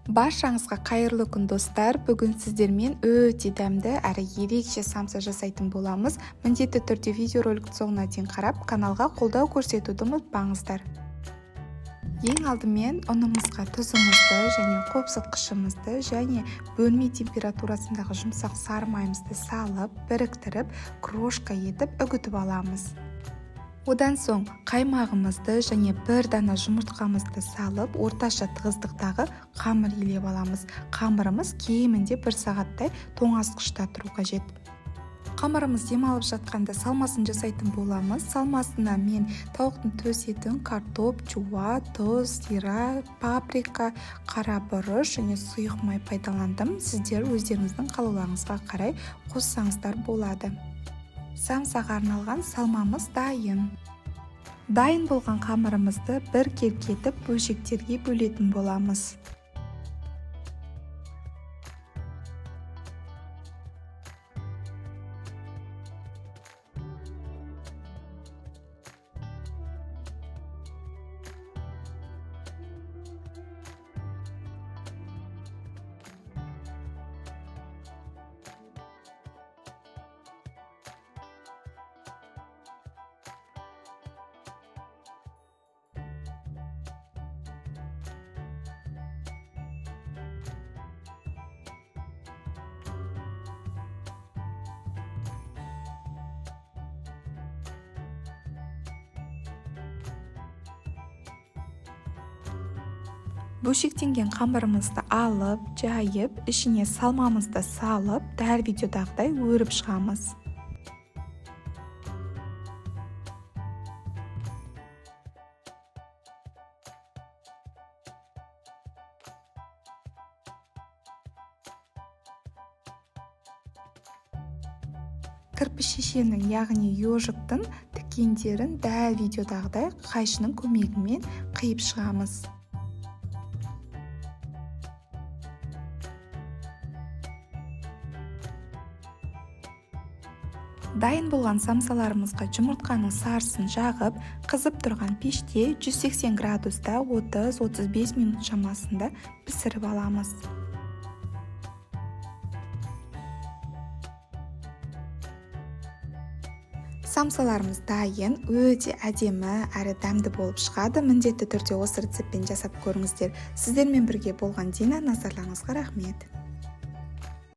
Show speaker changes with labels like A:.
A: Баршаңызға қайырлы күн, достар! Бүгін сіздермен өте дәмді әрі ерекше самса жасайтын боламыз. Міндетті түрде видеороликтің соңына дейін қарап, каналға қолдау көрсетуді ұмытпаңыздар. Ең алдымен ұнымызға тұзымызды және қопсытқышымызды және бөлме температурасындағы жұмсақ сары майымызды салып, біріктіріп, крошка етіп үгітіп аламыз. Одан соң қаймағымызды және бір дана жұмыртқамызды салып, орташа тығыздықтағы қамыр илеп аламыз. Қамырымыз кемінде бір сағаттай тоңазытқышта тұру қажет. Қамырымыз демалып жатқанда салмасын жасайтын боламыз. Салмасына мен тауықтың төс етін, картоп, жуа, тұз, зира, паприка, қара бұрыш және сұйық май пайдаландым. Сіздер өздеріңіздің қалауларыңызға қарай қоссаңыздар болады. Самсаға арналған салмамыз дайын. Дайын болған қамырымызды бір келкі етіп бөлшектерге бөлетін боламыз. Бөлшектенген қамырымызды алып, жайып, ішіне салмамызды салып, дәл видеодағыдай өріп шығамыз. Кірпішешенің, яғни ежиктің тікендерін дәл видеодағыдай қайшының көмегімен қиып шығамыз. Дайын болған самсаларымызға жұмыртқаның сарысын жағып, қызып тұрған пеште 180 градуста 30-35 минут шамасында пісіріп аламыз. Самсаларымыз дайын, өте әдемі әрі дәмді болып шығады. Міндетті түрде осы рецептпен жасап көріңіздер. Сіздермен бірге болған Дина, назарларыңызға рахмет.